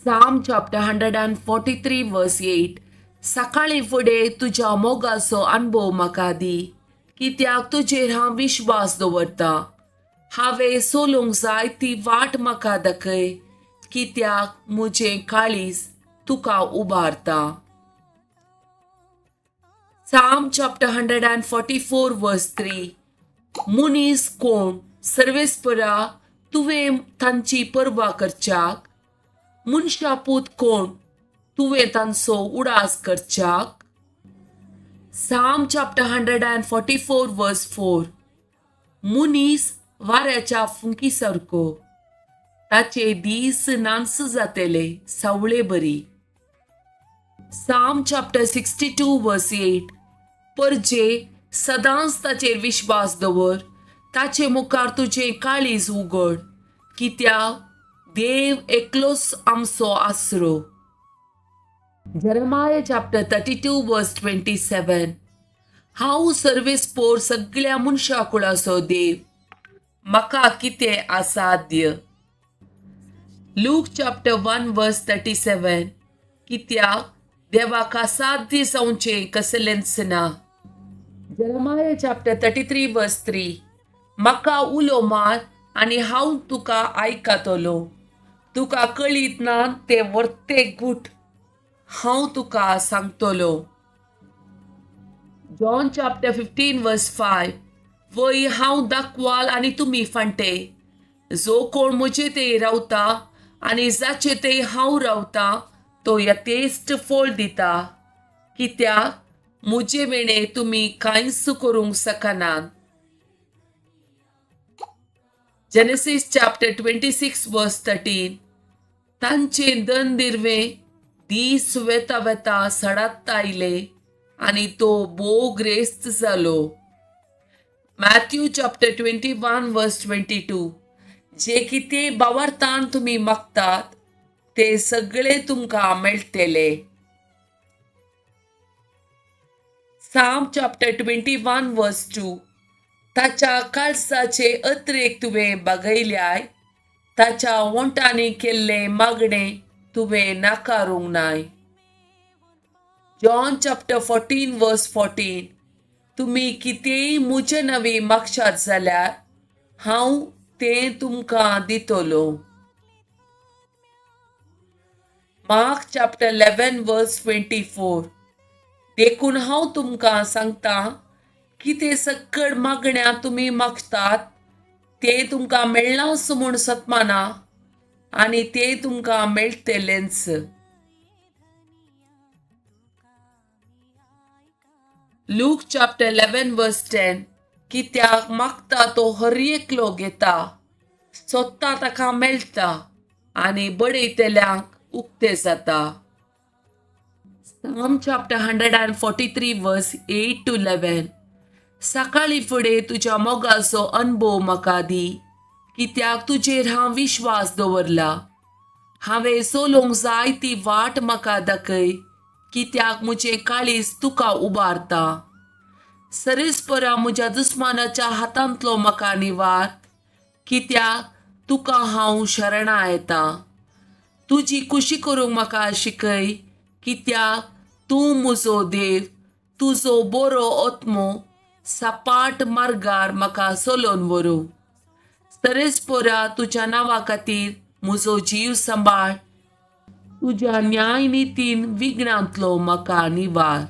Psalm chapter 143 verse 8. सकाळीं फुडें तुज्या मोगाचो अणभव म्हाका दी, कित्याक तुजेर हांव विश्वास दवरतां. हांवें चलूंक जाय ती वाट म्हाका दाखय, कित्याक म्हजें काळीज तुका उबारता. Psalm chapter 144 verse 3. मनीस कोण सर्वेस्परा तुवें तांची पर्वा करच्याक, मनशापूत कोण तुवें तांचो उडास करच्याक. Psalm chapter 144 verse 4. मनीस वाऱ्याच्या फुंकी सारको, ताचे दीस नांस जातले सावळे बरी. Psalm chapter 62 verse 8. परजे सदांच ताचेर विश्वास दवर, ताचे मुखार तुजें काळीज उगड, कित्याक देव एकलोच आमचो आसरो. Jeremiah chapter 32 verse 27. हांव सर्वेस्पोर सगळ्या मनशा कुळाचो देव, म्हाका कितें असाध्य. Luke chapter 1 verse 37. कित्याक देवाक असाध्य जावचें कसलेंच ना. Jeremiah chapter 33 verse 3. म्हाका उलो मार आनी हांव तुका आयकतलो, तुका कळीत ना ते वर्ते गूट हांव तुका सांगतलो. John chapter 15 verse 5. वय हांव दाखवाल आनी तुमी फांटे, जो कोण म्हजे ते रावता आनी जाचे ते हांव रावता तो यथेश्ट फळ दिता, कित्याक म्हजे वेणे तुमी कांयच करूंक शकनात. Genesis chapter 26 verse 13. तांचे दन दिरवे दीस वेता वेता सडात आयले आनी तो भोव ग्रेस्त जालो. Matthew chapter 21 verse 22. जे कितें बावरतान तुमी मागतात ते सगळे तुमकां मेळटले. Psalm chapter 21 verse 2. ताच्या काळजाचे अत्रेक तुवें बागयल्याय, ताच्या ओंठांनी केल्लें मागणें तुवें नाकारूंक नाय. John chapter 14 verse 14. तुमी कितेंय म्हजे नवी मागशात जाल्यार हांव तें तुमकां दितलो. Mark chapter 11 verse 24. देखून हांव तुमकां सांगता, कितें सक्कड मागण्या तुमी मागतात तें तुमकां मेळ्ळांच म्हूण सतमाना आनी तें तुमकां मेळटलेंच. लूक चॅप्टर 11 वर्स 10. कित्याक मागता तो हर एकलो घेता, सोदता ताका मेळटा आनी बडयतल्यांक उक्तें जाता. Psalm chapter 143 verse 8 to 11. सकाळीं फुडें तुज्या मोगाचो अणभव म्हाका दी, कित्याक तुजेर हांव विश्वास दवरला. हांवें चलोवंक जाय ती वाट म्हाका दाखय, कित्याक म्हजें काळीज तुका उबारता. सरेस्परा म्हज्या दुस्मानाच्या हातांतलो म्हाका निवार, कित्याक तुका हांव शरणां येता. तुजी खुशी करूंक म्हाका शिकय, कित्याक तूं म्हजो देव. तुजो बरो आत्मो सपाट मार्गार म्हाका चलोवन व्हरूं. सरेस्पोरा तुज्या नांवा खातीर म्हजो जीव सांबाळ, तुज्या न्याय नितीन विघ्नांतलो म्हाका निवार.